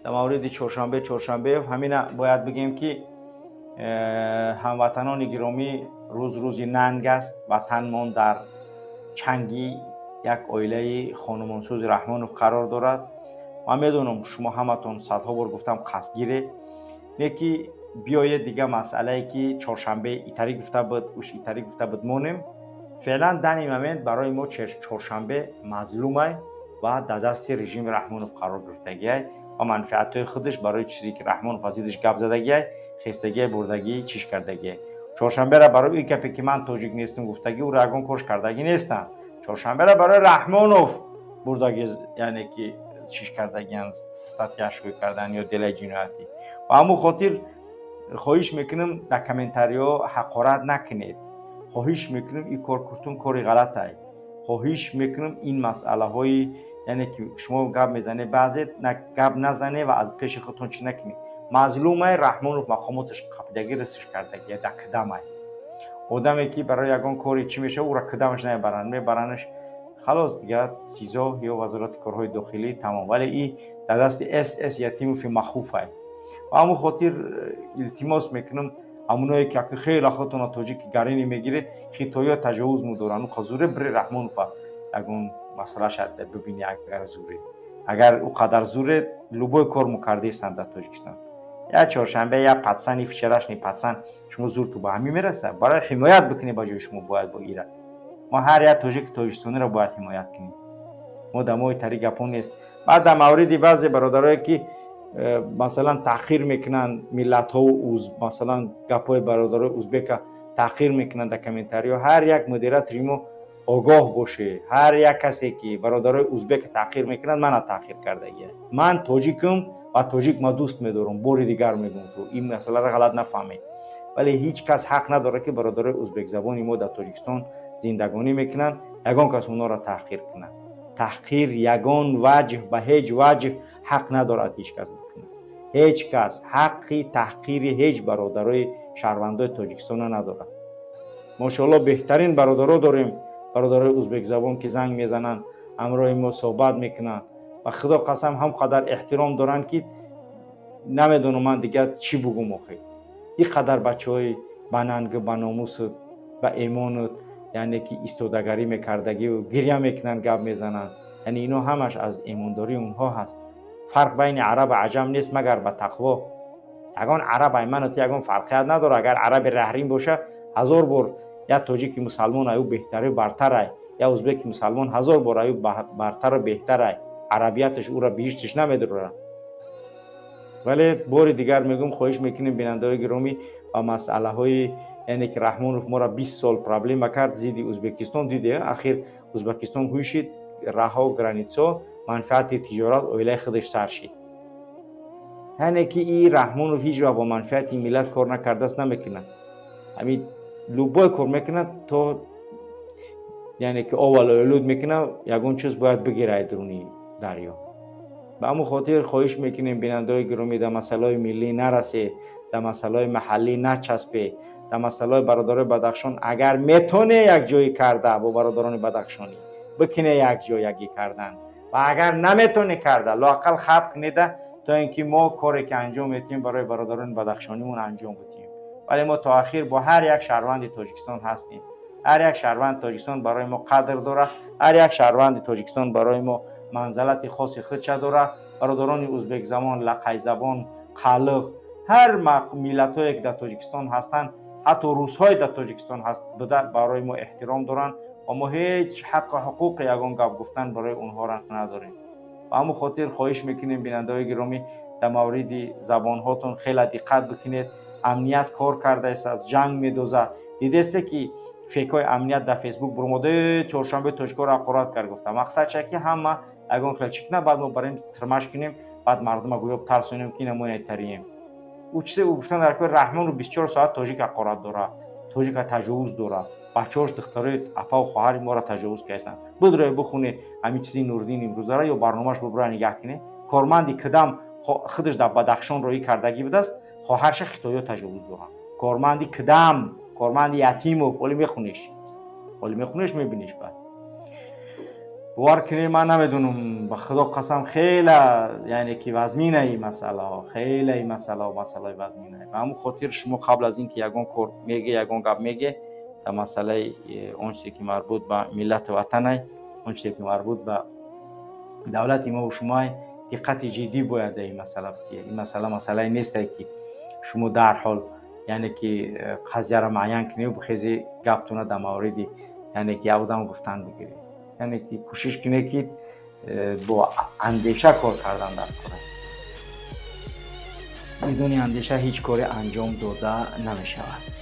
Дар мавриди Чоршанбе Чоршанбеев ҳамина бояд бигем, ки ҳамватанони гиромӣ, рӯз рӯзи нанг аст. Ватанмон дар чанги як оилаи хонумонсӯзи Раҳмонов қарор дорад. Ман медонам, шумо ҳаматон, садҳо бор гуфтам, қасдгире не, ки биёед, дига масъалае, ки Чоршанбе итарӣ гуфта буд, уш итарӣ гуфта буд, монем. Феълан, данный момент, барои мо Чоршанбе мазлумай ва дар дасти режими Раҳмонов қарор гирифтагиай ва манфиатҳои худаш, барои чизе ки Раҳмонов аз дидаш гап задагиай, хестагиай, бурдагӣ, чиш кардагиай. Чоршанбера барои ин гапе, ки ман тоҷик нестам гуфтагӣ, ӯро ягон корш кардагӣ нестанд. Чоршанбера барои Раҳмонов бурдагӣ, яъне ки чиш кардагиан, статья шӯй кардан ё делаи ҷиноятӣ. Ба ҳамун хотир хоҳиш мекунам, дар комментариҳо ҳақорат накунед. Хоҳиш мекунам, ин кор куртун кори ғалатай. Хоҳиш мекунам, ин масъалаҳои, яъне ки шумо гап мезанед, баъзе гап назане ва аз пеши худтон чӣ накунед. Мазлумай, Раҳмонов мақомоташ қапидагӣ, рисш кардагия, дар кидамай. Одаме ки барои ягон кори чӣ мешава, ӯра кидамаш намебаранд, мебаранаш, халос, дигар СИЗО ё Вазорати корҳои дохилӣ, тамом. Вале и дар дасти СС Ятимофи махуфай. Ба ҳамун хотир илтимос мекунам, ҳамуное ки аки хеле худтона тоҷики гарини мегире, хитоиё таҷовуз мудоранд, зуре бири Раҳмонова ягон масъалаша бибини. Агар зуре, агар ӯ қадар зуре, любой кор мукардесанд дар Тоҷикистон. Я Чоршанбе, я пацани, вчерашний пацан, шумо зурту ба ҳамин мераса. Барои ҳимоят бикунед, ба ҷои шумо бояд бо ира мо ҳар як тоҷики тоҷикистониро бояд ҳимоят кунем. Мо дар мои тари гапон нест. Баъд дар мавриди баъзе бародарое, ки масалан, таҳқир мекунанд миллатҳо, масалан, гапҳои бародарои узбека таҳқир мекунанд дар комментариҳо, ҳар як модератори мо огоҳ боше: ҳар як касе ки бародарои узбека таҳқир мекунад, мана таҳқир кардагия. Ман тоҷикам ва тоҷик ма дӯст медорам. Бори дигар мегӯм, ку ин масъаларо ғалат нафаҳмед, вале ҳеҷ кас ҳақ надорад, ки бародарои узбекзабони мо дар Тоҷикистон зиндагонӣ мекунанд, ягон кас онҳоро таҳқир кунад. Таҳқир ягон ваҷҳ, ба ҳеҷ ваҷҳ ҳақ надорад ҳеҷ кас бикунад. Ҳеҷ кас ҳаққи таҳқири ҳеҷ бародарои шаҳрвандои Тоҷикистонро надорад. Мошоалло, беҳтарин бародаро дорем, бародарои узбекзабон, ки занг мезананд, ҳамроҳи мо суҳбат мекунанд. Ба Худо қасам, ҳам қадар эҳтиром доранд, ки намедонам ман дигар чӣ бугум. Охир ин қадар бачаҳои ба нангу, ба номусу ба эмону, яъне ки истодагарӣ мекардагию гиря мекунанд, гап мезананд. Яъне ино ҳамаш аз эмондории онҳо ҳаст. Фарқ байни арабу аҷам нест, магар ба тақво. Ягон араб ай ману ту ягон фарқият надорад. Агар араби раҳрим боша, ҳазор бор як тоҷики мусалмон аю беҳтару бартарай, як узбеки мусалмон ҳазор бор аю бартару беҳтарай. Арабияташ ӯра биҳиштиш намедурад. Вале бори дигар мегӯм, хоҳиш мекунем, бинандаҳои гиромӣ, ба масъалаҳои, яъне ки Раҳмонов моро 20 сол проблема кард зидди Ӯзбекистон. Диде, ахир Ӯзбекистон ҳуй шид, раҳо, граница, манфиати тиҷорат, оилаи худаш сар шид. Яъне ки и Раҳмонов ҳеҷ вақт бо манфиати миллат кор накардааст, намекунад. Ҳамин любой кор мекунад, то яъне ки овалоилуд мекунад, ягон чиз бояд бигирад дуруни дарё. Ба ҳамон хотир хоҳиш мекунем, бинандаҳои гиромӣ, дар масъалаҳои миллӣ нарасед, дар масъалаҳои маҳаллӣ начаспед. Дар масъалаҳои бародарои Бадахшон, агар метоне якҷоӣ карда бо бародарони бадахшонӣ бикине, якҷоягӣ кардан, ва агар наметоне карда, лоақал хаб кунеда, то ин ки мо коре ки анҷом медиҳем, барои бародарони бадахшонимон анҷом бидиҳем. Вале мо то ахир бо ҳар як шаҳрванди Тоҷикистон ҳастем. Ҳар як шаҳрванди Тоҷикистон барои мо қадр дорад, ҳар як шаҳрванди Тоҷикистон барои мо манзалати хоси худша дорад. Бародарони узбекзабон, лақайзабон, қалиқ, ҳар миллатҳое ки дар Тоҷикистон ҳастанд, ҳатто русҳое дар Тоҷикистон ҳаст буда, барои мо эҳтиром доранд ва мо ҳеҷ ҳаққу ҳуқуқи ягон гап гуфтан барои онҳоро надорем. Ба ҳамон хотир хоҳиш мекунем, бинандаҳои гиромӣ, дар мавриди забонҳотон хеле диққат бикунед. Амният кор кардааст, ҷанг медозад. Дидесте, ки фейкҳои амният дар Фейсбук бурмода, Чоршанбе тоҷикоро ҳақорат кард гуфта. Мақсад ча, ки ҳама ягон хел чӣ кунад, баъд мо барем тирмаш кунем, баъд мардума гӯё тарсонем, ки ина мо инайтарием. Ӯ чизе ӯ гуфтан дар кори Раҳмону 24 соат тоҷик ҳақорат дорад, тоҷика таҷовуз дорад, бачаҳош, духтарои апаву хоҳари моро таҷовуз карданд. Будрое бихоне ҳамин чизи Нурдин имрӯзара ё барномааш бубура, нигаҳ кунед. Корманди кидам худаш дар Бадахшон роҳӣ кардагӣ будааст, хоҳарша хитоиё таҷовуз доранд. Корманди кидам, корманди Ятимов. Оли мехунеш, оли мехунеш, мебиниш. Баъд Бовар кунед, ман намедонам, ба Худо қасам, хеле, яъне ки, вазмина ин масъалаҳо, хеле ин масъалаҳо масъалаи вазмина. Ба ҳамон хотир шумо қабл аз ин ки ягон кор меге, ягон гап меге дар масъалаи он чизе ки марбут ба миллату ватанай, он чизе ки марбут ба давлати мову шумоай, диққати ҷиддӣ бояд дар ин масъала битиҳед. Ин масъала масъалае нестае, ки шумо дарҳол, яъне ки, қазияро муайян кунед, бихези, гаптона дар мавриди, яъне ки, як одам гуфтан бигиред. Яъне ки, кӯшиш кунед, ки бо андеша кор кардан дар кора. Бидуни андеша ҳеҷ коре анҷом дода намешавад.